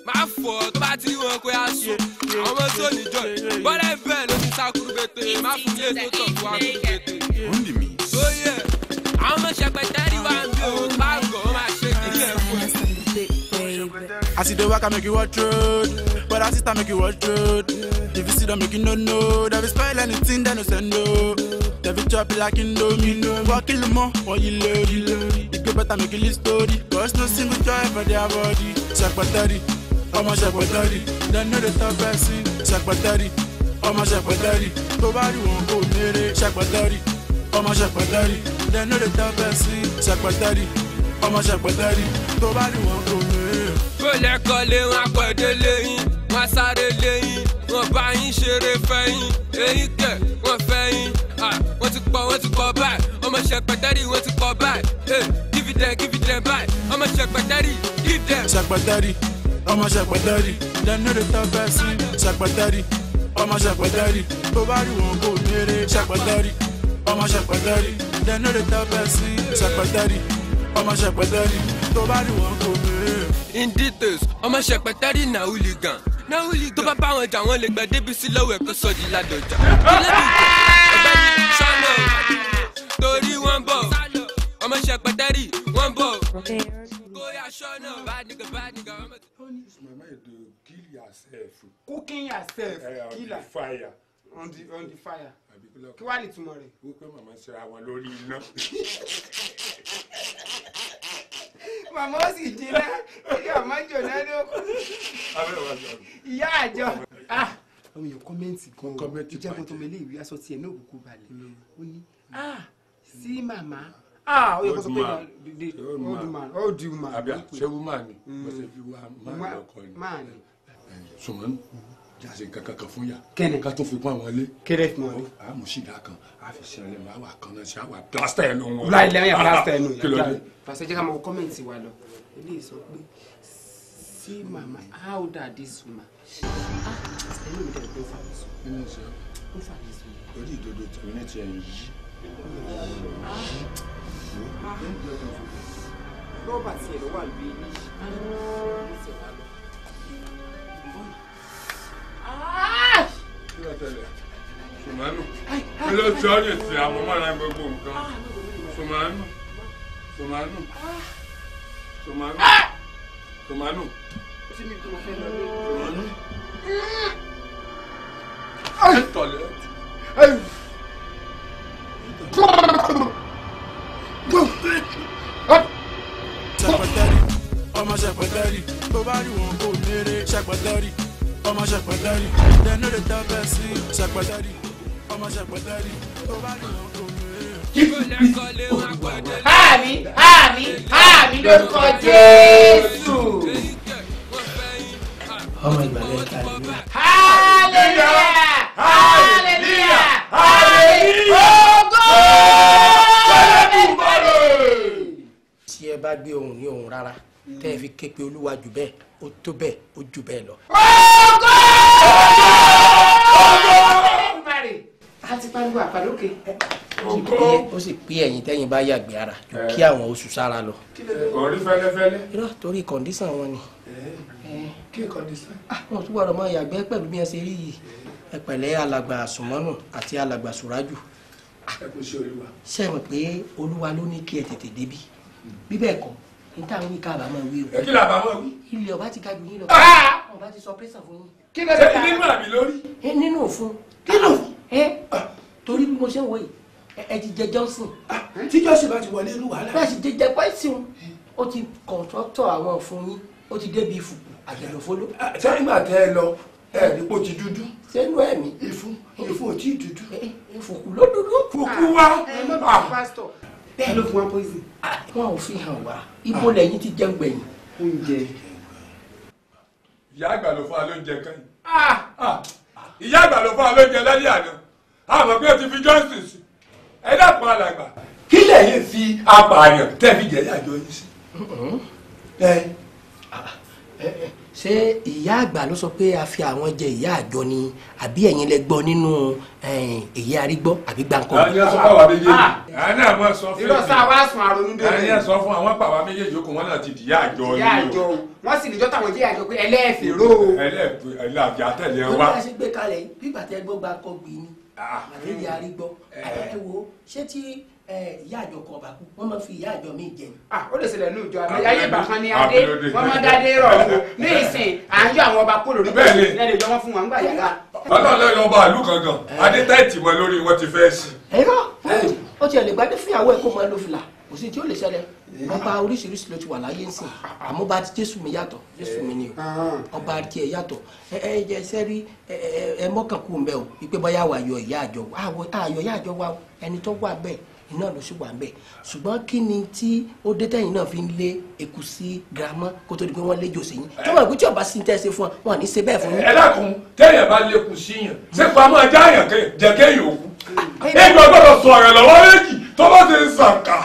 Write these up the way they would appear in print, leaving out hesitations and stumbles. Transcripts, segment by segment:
Máa fọ̀ tó bá ti rí wọn kó yá sùn. Àwọn ọmọ tó níjọ bọ́lá bẹ́ẹ̀ ló ti sá kúrúbete. Má fún ilé tó tọ̀ fún wa kúrúbete. Sóyè àwọn ọmọ ṣẹpẹtẹ́rì wà ń bí òun bá gọ̀ ọ́ máa ṣe kiri ẹ̀ fún ẹ. I see the work I make you watch road, but I sister make you watch road. If you see them make you no no, they will spoil anything they no send no. They will chop it like Indomie, walk kill 'em all, or you load. You go better make you live story, cause no single joy for their body. Ṣẹpẹtẹ́rì, ọmọ ṣẹpẹtẹ́rì, they know the top person. Ṣẹpẹtẹ́rì, ọmọ ṣẹpẹtẹ́rì, tó bá rí wọn kò méré. Ṣẹpẹtẹ́rì, ọmọ ṣẹpẹtẹ́rì, they know the top person. Ṣẹpẹtẹ́rì, ọmọ ṣẹpẹtẹ́rì, tó bá rí wọn kò méré. Bó lẹ́kọ̀ọ́ lé wọn apẹ̀dé léyìn, wọn sáré léyìn, wọn bá yín ṣeré fẹ́yìn, eyín kẹ̀ wọ́n fẹ́yìn. Wọ́n ti pọ̀ báyìí, ọmọ ṣẹpẹtẹ́rì wọ́n ti pọ̀ báyìí. Give it them báyìí, ọmọ ṣẹpẹtẹ́rì give them. Ṣẹpẹtẹ́rì, ọmọ ṣẹpẹtẹ́rì, they know the top person. Ṣẹpẹtẹ́rì, ọmọ ṣẹpẹtẹ́rì, tó bá rí wọn kò méré. Ṣẹpẹtẹ́rì, ọmọ ṣẹpẹtẹ́rì, they know the top person. Ṣẹpẹtẹ́rì, ọmọ ṣẹpẹtẹ́rì, tó bá rí wọn kò méré. In details, ọmọ ṣẹpẹtẹ́rì na hooligan. Na hooligan. Tó bá bá wọn jà wọ́n lè gbẹ débi sí lọ́wọ́ ẹ̀kọ́ sọ di ládọjà. Ilé mi ọ̀gbẹ́ni sọ́nà torí wọ́n bọ̀. Ọmọ ṣẹpẹtẹ́rì wọ́n bọ̀. Kóyà sọ́nà bad nigga bad nigga. Mama you dey kill yourself. Cooking yourself. On Killer. the fire. On the fire. Kí wàá lè túmọ̀ rẹ̀? Wípé màmá ṣe ra wọn lórí iná. Màmá ó sì jiná, kí ọmọ jòná ló kù. Ìyá àjọ. Àwọn èèyàn kọ́mẹ́ǹtì gan-an. Ìjẹ́gun tó mọ ilé ìwé aṣọ tiẹ̀ ní òkùnkùn balẹ̀. Ó ní, sí màmá. Ó yẹ kó sọ pé old man, old woman. Àbí ṣé woman ni? Mo ṣe fi wá máa lọkọ ni. Máa ni. Sùnmọ́nù jáse nǹkan kankan fún yà. Kẹ́ni. Ká tó fi kún àwọn ilé. Kéré fún ọ. A mú sìgá kan, a fi ṣe ẹlẹ́nu, a wà kan náà sí, a wà plásítà ẹnu wọn. Láì lẹ́yìn plásítà ẹnu Kí ló dé? Pàṣẹ jẹ́ ká máa wo kọ́mẹ̀ntì wa lọ. Eléyìí sọ pé sí màmá, how old are this woman? Ẹnu mi dẹ̀ pé ó fà mí sùn. Kí ni ṣe? Ó fà mí sùn. Orí ìdodo tèmi ní tiẹ̀ ń yí. Rọ́bà tiẹ̀ ló wà lórí ilé. Kí ló tẹ̀lé? Sùmánù. Kí ló tí ọ́ lè ti àwọn mọ́ra gbogbo nǹkan? Sùmánù. Sùmánù. Sùmánù. Sùmánù. Sùmánù. Ẹ tọ̀lẹ̀. Ṣẹpẹtẹ́rì, ọmọ ṣẹpẹtẹ́rì, tó bá rí wọn kò méré. Ṣẹpẹtẹ́rì, ọmọ ṣẹpẹtẹ́rì, they know the top person. Ṣẹpẹtẹ́rì, ọmọ ṣẹpẹtẹ́rì, tó bá rí wọn kò méré. Bó lẹ́kọ̀ọ́ lé wọn apẹ̀dé léyìn. Àmín, àmín, àmín lórúkọ Jésù. Ọmọ ìgbàlẹ̀ hallelujah. Hallelujah, hallelujah, hallelujah. Ògo! Tí ẹ bá gbé ohùn ní ohùn rárá, tẹ́ ẹ fi ké pe Olúwa jù bẹ́ẹ̀, ó tó bẹ́ẹ̀, ó jù bẹ́ẹ̀ lọ. Ògo! A ti pariwo àpàlókè. Ó sì pé ẹ̀yin tẹ́yin bá yàgbé ara ju kí àwọn oṣù sára lọ. Orí fẹ́lẹ́fẹ́lẹ́. Irọ́ torí kọ̀ǹdísàn wọn ni. Kí kọ̀ǹdísàn? Wọn tún gbọ́dọ̀ máa yàgbẹ́ pẹ̀lú bí wọ́n ṣe rí yìí. Ẹ pẹ̀lẹ́ alàgbà Sùnmọ́nù àti alàgbà Sùrájù. Ẹ kò ṣe Olúwa. Ṣé ẹ mọ̀ pé Olúwa ló ní kí ẹ tètè débí? Bí bẹ́ẹ̀ kọ́, ní táwọn wí káàbà máa wí o. Ẹ kí làbá máa wí? Ilé ọba ti ga jù yín lọ. Ọba ti sọ pẹ́sàn fún yín. Kí ló dé? Ṣé nínú àbí lórí? Nínú òfun. Kí ló fún? Torí bí mo ṣe ń wò yìí, ẹ ti jẹ Johnson. Tí Johnson bá ti wọlé inú wàhálà. Bẹ́ẹ̀ sì jẹjẹ pẹ́sìn, ó ti kọ̀ǹtrọ́tọ̀ àwọn òfun yín, ó ti débi ìfùkù àjẹ̀dọ̀fóló. Ṣé nígbà tẹ́ ẹ lọ, ẹ ní kó ti dúdú? Sẹ́nu ẹ̀mí. Ìfun ò tí ì dúdú. Ìfùkù ló dúdú. Fùkù wá. Ẹ mọ̀ bí pásítọ̀. Bẹ́ẹ̀ ló fún wa poison. Wọn ò fi hàn wá. Ibo lẹ́yìn ti jẹun gbẹ̀yìn. Oúnjẹ. Ìyá àgbà ló fún wa lóúnjẹ kan yìí. Ìyá àgbà ló fún wa lóúnjẹ lálẹ́ àná. Àmọ́ pé o ti fi Johnson sí. Ẹ dákun alàgbà. Kí lẹ̀yin fi apààyàn tẹ́ fi jẹ̀yà àjọ yín sí? Ṣé ìyá àgbà ló sọ pé a fi àwọn jẹ ìyá àjọ ni àbí ẹ̀yin lẹ gbọ́ nínú èyí arígbọ́ àbí gbàǹkan. Àní ẹ sọ fún àwa méjèèjì. Àní àwọn sọ fún irọ́ sáà wá sùn àrònú dé. Àní ẹ sọ fún àwọn pàwa méjèèjì okùn wọn náà ti dìyà àjọ ni o. Ìyá àjọ o wọ́n sì níjọ́ táwọn jẹ́ àjọ pé ẹlẹ́ẹ̀fẹ̀rọ o. Ẹlẹ́ẹ̀fẹ̀rọ àtẹ̀lé wa. Wọ́n bá ṣe gbé kalẹ̀ bí ìgbà tẹ́ gbọ́ gbàǹkan gbì ni àbí ìyá arígbọ́ ẹ wo ṣé tí ìyá àjọ kan ọba kú wọ́n máa fi ìyá àjọ míì jẹ ni. Ó lè ṣẹlẹ̀ ní ìjọ àmì ayé ìgbà kan ní adé wọ́n máa dádé rọ̀ ọ́ ní ìsìn à ń yọ àwọn ọba kó lórí bẹ́ẹ̀ ni lè yọ wọ́n fún wọn nígbà yàrá. Ọlọ́run lọ́yọ̀ ọba àlù kankan adé táìtì mọ́ lórí wọn ti fẹ́ sí. Ẹ̀rọ ó tiẹ̀ lè gbadé fún ìyàwó ẹ̀ kó máa lo fìlà kò sí tí ó lè ṣẹlẹ̀ ọba oríṣiríṣi ló ti wà láyé ńsìn àmọ́ bá ti Jésù mi yàtọ̀ Jésù mi ni o ọba tiẹ̀ yàtọ̀ ẹ ẹ jẹ sẹ́rí ẹ mọ́kàn kú mbẹ́ o ìpè bọ́yá wà yọ ìyá àjọ àyọ ìyá àjọ wa ẹni tó wà bẹ́ẹ̀ iná ló sì wà ń bẹ̀ ṣùgbọ́n kí ni tí ó dé tẹ̀yìn náà fi ń lé eku sí girama kó tó di pé wọ́n lé jòsè yín tó wọ́n pé tí ọba sí ń tẹ́ ṣe fún wọn wọn ní ṣe bẹ́ẹ̀ fún yín. Ẹ dákun téèyàn bá lékun sí yàn ṣé pamọ́ ajá yàn jẹ́ kéèyàn òkú ẹgbẹ́ gbọ́dọ̀ sọ ọ̀rẹ́ lọ́wọ́ méjì tó bá ti ń sàkà.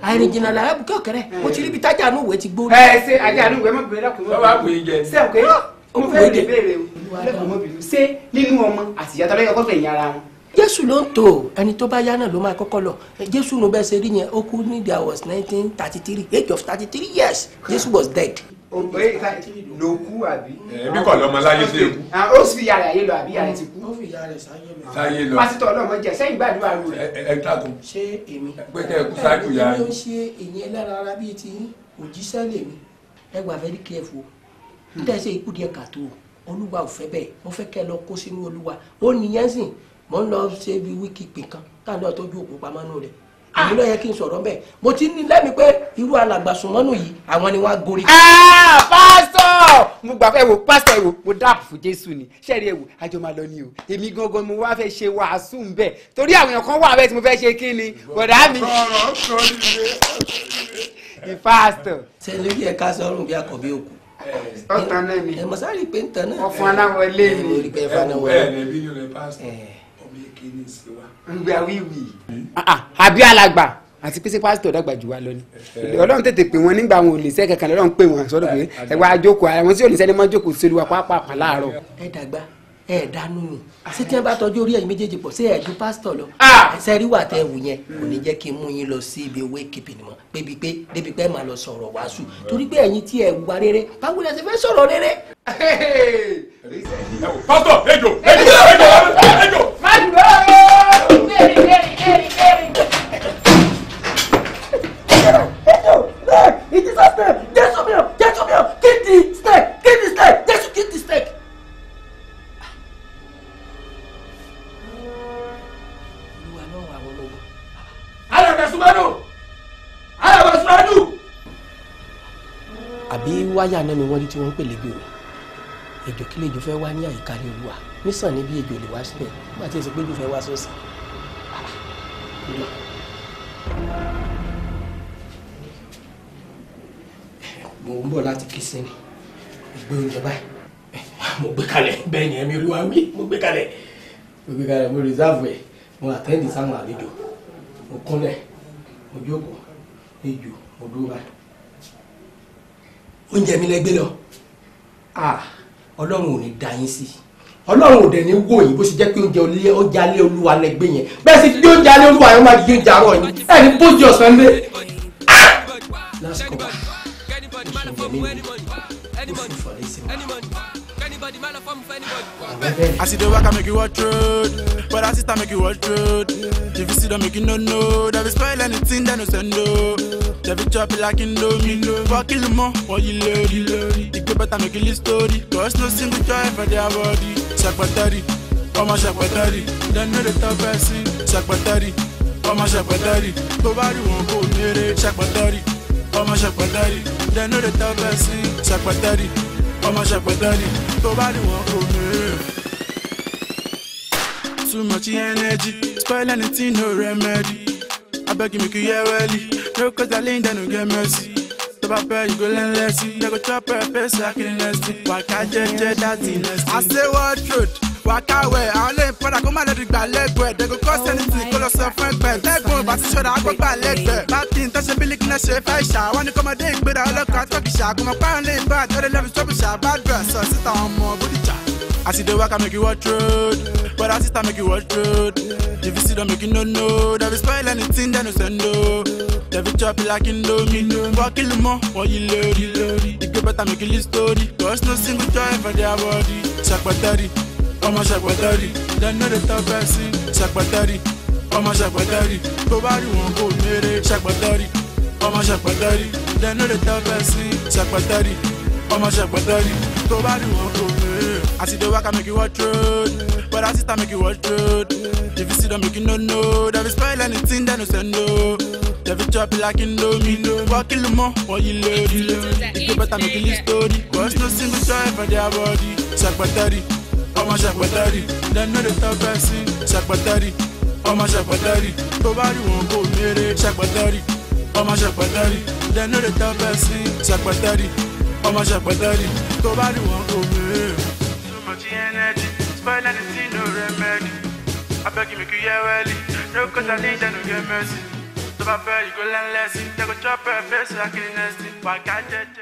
Àìrìn jìnnà làrá bùkẹ́ ọ̀kẹ́rẹ́ mo ti rí ibi tájà àánú ìwé ti gbó. Ẹ ṣe ajá àánú ìwé mọ̀bìnrin dákun. Bàbá kò yín jẹ. Ṣé o pé mo fẹ́ lè béèrè o lẹ́kọ̀ọ́ mọ́bìnrin ṣé nínú ọmọ àtìyá tọ́lẹ́yẹ kọ́fẹ̀ yín ara wọn. Jésù ló ń tò ẹni tó bá yá náà ló máa kọ́kọ́ lọ. Jésù ló bẹ́ẹ̀ ṣe rí yẹn ó kú ní there was 1933, age of 33 years Jésù was dead. Ló kú àbí. Ẹbí kọ̀ lọ́mọ láyé sí eku. Ó sì fi yàrá ayé lọ àbí yàrá ti kú. Ó fi yàrá sáyé lọ. Sáyé lọ. Pásítọ̀ ọlọ́mọ jẹ sẹ́yìn gbàdúrà rú rẹ̀. Ẹ dákun. Ṣé èmi. Pé kẹ́ ẹ kú ṣáájú yàrá. Èmi ló ń ṣe ìyẹn lára ara bíi ti òjíṣẹ́ lèmi ẹ wà very careful n tẹ́ ṣe ikú díẹ̀ kàtó Olúwa ò fẹ́ bẹ́ẹ̀ mo fẹ́ kẹ́ ẹ lọ kó sínú Olúwa ó nìyẹn sìn mo ń lọ ṣe bí wíkì pin kan táwọn náà tọ́jú òkú pamọ́ nù rẹ̀ èmi ló yẹ kí n sọ̀rọ̀ bẹ́ẹ̀ mo ti ní lẹ́mi pé irú alàgbàsùnmọ́nù yìí àwọn ni wọ́n á gorí. Pásítọ̀ mo gbà ẹ wò pásítọ̀ ẹ wò mo dáàbò fún Jésù ni ṣẹ́ẹ̀rí ẹ wò àjọ máa lọ ni o èmi gangan mo wá fẹ́ ṣe wàásù ń bẹ̀ torí àwọn èèyàn kan wà bẹ́ẹ̀ tí mo fẹ́ ṣe kí ni bọ̀dá mi. The pásítọ̀. Ṣé ló yẹ ká sọrùn bí akọ̀bí òkú? Ọ̀tàn náà ni ẹ mọ̀ sáré pé ń tàn náà. Ọ̀fun aláwọ̀ ilé mi. Ẹ ẹ bí yóò rẹ pásítọ̀ ọmọ èké ní ìṣe wa. Ngbà wíwì. Àbí alàgbà àti pé ṣé pásítọ̀ dàgbà jù wá lọ ni. Ọlọ́run tètè pè wọ́n nígbà wọn ò lè sẹ́ kankan lọ́run pè wọ́n sọ́dọ̀ pé ẹ wá jókòó ara wọn tí ò lè sẹ́ni mọ́ jókòó sí Olúwa pàápàá láàárọ̀. Ẹ dàgbà ẹ dànù nù ṣé tí wọn bá tọ́jú orí ẹ̀yin méjèèjì pọ̀ ṣé ẹ ju pásítọ̀ lọ ṣe rí wà tẹ wù yẹn kò ní jẹ́ kí n mú yín lọ sí ibi owó ìkìpì mọ́ pébi pé débi pé máa lọ sọ̀rọ̀ wàásù torí pé ẹ̀yin tí ẹ wà rere báwo lẹ ṣe fẹ́ sọ̀rọ̀ rere. Pásítọ̀ ejò ejò ejò ejò. Má dúró bẹ́ẹ̀ni bẹ́ẹ̀ni bẹ́ẹ̀ni bẹ́ẹ̀ni. Ejò bẹ́ẹ̀ it is a snake Jésù mi ò Jésù mi ò kill the snake kill the snake Jésù kill the snake. Alàgbàsùmánù alàgbàsùmánù. Àbí wáyà náà ni wọ́n rí tí wọ́n ń pè lébi òní ejò kí lejò fẹ́ wá ní àyíká ní Olúwa nísàn níbi ejò lè wá síbẹ̀ nígbà tí èsì pé ejò fẹ́ wá sọ́ọ̀sì. Mo ń bọ̀ láti kìsìn mo gbé oúnjẹ báyìí mo gbé kalẹ̀ bẹ́ẹ̀ ni ẹ̀mí Olúwa wí mo gbé kalẹ̀ mo gbé kalẹ̀ mo rìsáàfù ẹ̀ mo àtẹ́ǹdì sáwọn àlejò mo kúnlẹ̀ mo jókòó ejò mo dúró báyìí oúnjẹ mi lẹ gbé lọ. Ọlọ́run ò ní dá yín sí Ọlọ́run ò dẹ̀ ní wò yín bó ṣe jẹ́ pé oúnjẹ alẹ́ Olúwa lẹ gbé yẹn bẹ́ẹ̀ sì gbé oúnjẹ alẹ́ Olúwa yẹn máa di oúnjẹ àárọ̀ yín ẹ̀ ní bójú ọ̀sán lé. Lásìkò bá oṣù oúnjẹ mi ní oṣù fọlẹ́ sí mi. I see the work, I make you watch road. But I sister make you watch road. If you see them, make you no no. They will spoil anything, they no send no. They will chop it like Indomie. Fuck you more, what you load. The go better make you live story. Cause no single joy for their body. Shakbatari, oh my shakbatari. They know the top person. Shakbatari, oh my shakbatari. Go body won't go near it. Shakbatari, oh my shakbatari. They know the top person. Shakbatari. Ọmọ ṣàpẹtẹ́rì tó bá ní wọn kò mèrè. Too much energy, spoil anything, no remedy. Abeg you make you hear welly, no cause I lean down no get mercy. Tó bá pẹ́ you go learn lesson, they go chop your face like in nesting. Waka jẹ́jẹ́ that's nasty. I say what road, waka well, àwọn lè padà kó má lè dìgbà lẹ́gbẹ̀ẹ́. They go cause anything kó lọ sọ fún ẹgbẹ́. Tẹ́gbọ̀n bá ti ṣọ́ra agbọ́gbà lẹ́gbẹ̀ẹ́. Bátìn tẹ́sẹ̀ bílíkì náà ṣe fẹ́ ṣà. Wọ́n ní kọ́mọdé ìgbéra ọlọ́kọ̀ àtọ́kìṣà. Kò mọ̀ páwọn lè bá àtọ́rẹ́ lẹ́bi sọ́bù. Ṣàbàdùrà sọ síta ọmọ Bódìjà. As you dey waka make you watch road, brother sister make you watch road. If you see them make you no know, they be spoil anything they no send o. They be chop it like Indomie, wọ́n kìlú mọ́, wọ́n yí lórí. Ìgbé better make you live story, cause no single joy for their body. Ṣàpẹtẹ́rì, ọmọ ṣàpẹtẹ́rì, dem no dey talk person. Ṣàpẹtẹ́rì, ọmọ ṣàpẹtẹ́rì, tó bá rí wọn kò méré. Ṣàpẹtẹ́rì, ọmọ ṣàpẹtẹ́rì, dem no dey talk person. Ṣàpẹtẹ́rì, ọmọ ṣàpẹtẹ́rì, tó bá rí wọn kò méré. As you dey waka make you watch road, brother sister make you watch road. If you see them make you no know, they be spoil anything they no send o. They be chop it like Indomie, wọ́n kìlú mọ́, wọ́n yí lórí. Ìgbé better make you live story, cause no single joy for their body. Ṣàpẹtẹ́rì, ọmọ ṣàpẹtẹ́rì, dem no dey talk person. Ṣàpẹtẹ́rì, ọmọ ṣàpẹtẹ́rì, tó bá rí wọn kò méré. Ṣàpẹtẹ́rì, ọmọ ṣàpẹtẹ́rì, dem no dey talk person. Ṣàpẹtẹ́rì, ọmọ ṣàpẹtẹ́rì, tó bá rí wọn kò méré. Too much energy, spoil anything, no remedy. I beg you, make you hear well. No cause I need, no get mercy. So I pray you go learn lesson. They go chop her face like a nasty. Why can't you?